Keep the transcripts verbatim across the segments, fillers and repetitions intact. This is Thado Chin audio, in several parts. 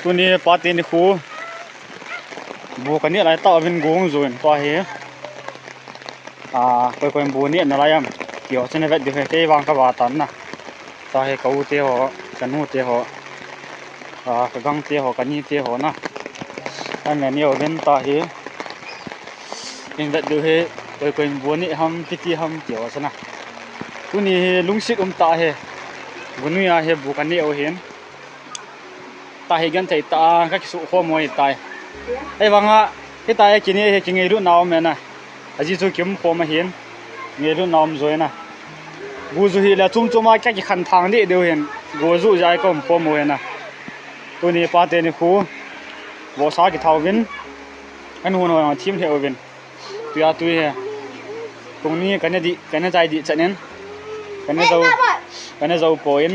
Tuni pate nikho. Bu kaneh lai tah uvin gong joh in pa hi. A, koi koi bu neh nalai ham. Kio chun avet diu ahi, kei vang kava tan na. Tahi ka u te ho, ka nu te ho. A, ka gang te ho, ka ni te ho na. An le neo uvin tahi. Kin vet diu ahi, koi koi bu neh ham, kiti ham, kio chun na. Tuni hi lungset um tah ahi. Bu noiya hi bu kaneh u ahin. Tahi genthei tah a, ka kisukhom u ahitai. Ahivanga, hitia kineh hi kingailutna um e na. Ajeh chu kium khom ahin. Ngailutna um joh e na. Bu joh hile chom chom a ka kikhen thang deh diu ahin. Bu joh jeh a ka um khom u ahi na. Tuni pate nikho. Vohsa kitha uvin. Kan hun ho jong thim lheh uvin. Tuiya tui hi. Tuni kana di, kana chai di chanin. Kana jo, kana jo poi.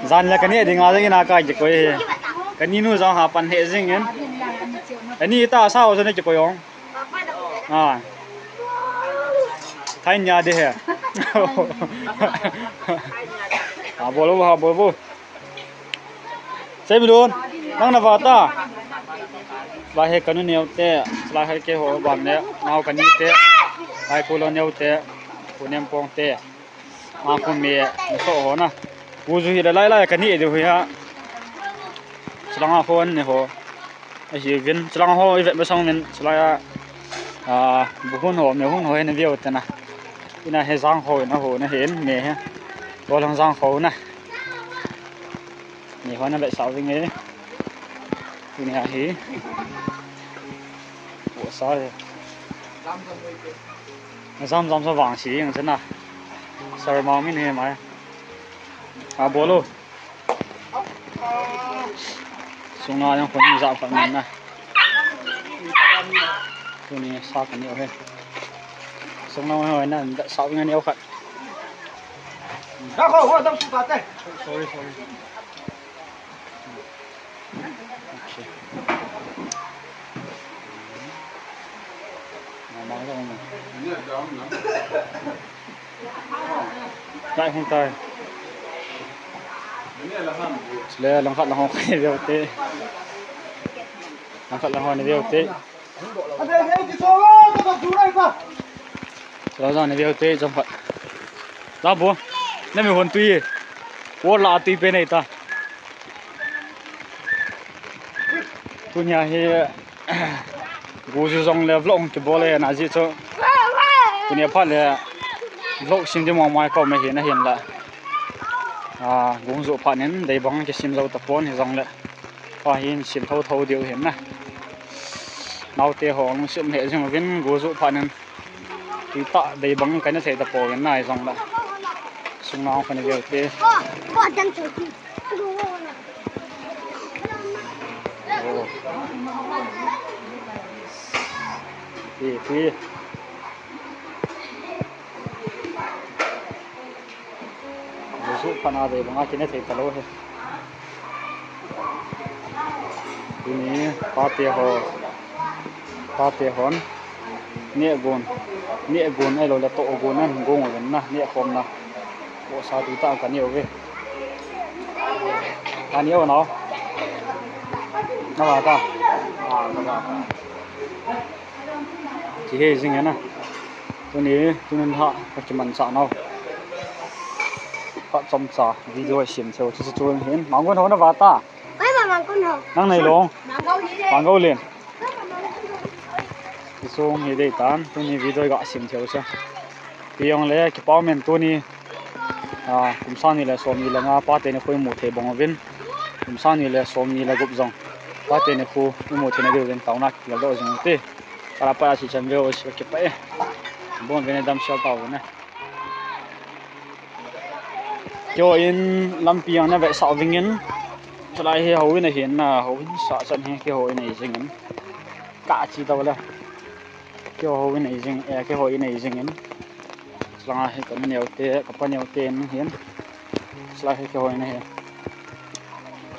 Jan le kaneh dinga jong ina ka kikoi hi. Ka ni nu jong ha pan he jingin. Ani ta sa ho jong kikoi ong. A. Thai nia de he. Ha bol vo, ha bol vo. Seibilun, nang na va ta. Va hi ka nu neo te, chulai hi keiho vang le, nao ka ni te, lai ku lo neo te, ku nem pong te. Ma ku me, na so ho na. Ku ju hi la lai lai ka ni de hu ya. Chulang a hon ni ho. Ahi vin, chulang ho i vet masang vin, chulai a, a, bu hun ho, me hun ho hi na veu te na. Ina hi jang ho, ina ho, na hi in, me hi. Ko lang jang ho na. Ni ho na vet sa vin e. Ini ahi. Vohsa e. Jam jam sa vang si, yang sana. Sar ma min he mai. A bolo. Sunga jong khun ja khat man na. Tuni sa ka neo he. Sunga ho na sa ngan neo khat. Da ko ho dam su ta te. Sorry, sorry. Okay. Mama ka mo. Lai hung tai. Chule lang khat lang hung kai veu te. Lang khat lang hung veu te. Chule jang ni veu te jang khat. La bo. Na mi hon tui. Wo la tui pe nei ta. Tunia hi Gu ju jong le vlog hung kibol e na ji chu. Tunia phat le vlog sim di mong mai ko me hi na hin la. A, gu ju phat nin dei bang kisim jou tapon hi jong le. Pa hin sim tho tho diu hin na. Naote ho lungsim he jing uvin gu ju phat nin. Tui tah dei bang kana thei tapon hin na hi jong le. Sung nao kana veu te. Pi, pi. Jesu pana dei banga kine thei talou he. Tuni pate ho. Pate hon. Neh gon. Neh gon ahilou le toh gon an gong uvin na. Neh khom na. Vohsa tui tah ka neh uve. Ka neh u nao. Na va ta. A, na va ta. Chi he jing e na. Tuni, tunin ha, ka kimanchah nau. Phat chomcha, video a sim cheu chu chu hin. Manggun ho na va ta. Oi, ma Manggun ho. Nang nei long. Manggo hi le. Manggo len. Isung hi dei tan, tuni video ga sim cheu chu. Pi jong le, kipa umin tuni. A, kum sang ni le som ni le nga, pate nikho imu thei bang uvin. Kum sang ni le som ni le gup jong. Pate nikho imu thei na diuvin, taona kigeldoh jing u te. Kala pa a si chan veu si ka kipah e. Bon vene damsel tau vene. Keiho in lampi jong na vetsah uvingin. Chulai hi houin ahi na, houin sah chan hi keiho in ahi jingin. Ka chi tau le. Keiho houin ahi jing, eh, keiho in ahi jingin. Chulanga hi ka nu neo te, ka pa neo te in hin. Chulai hi keiho in ahi.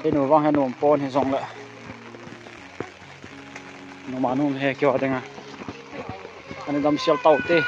Henu vang hi nom pon hi jong le. Numa nu he keiho dinga. Ani damsel tau te.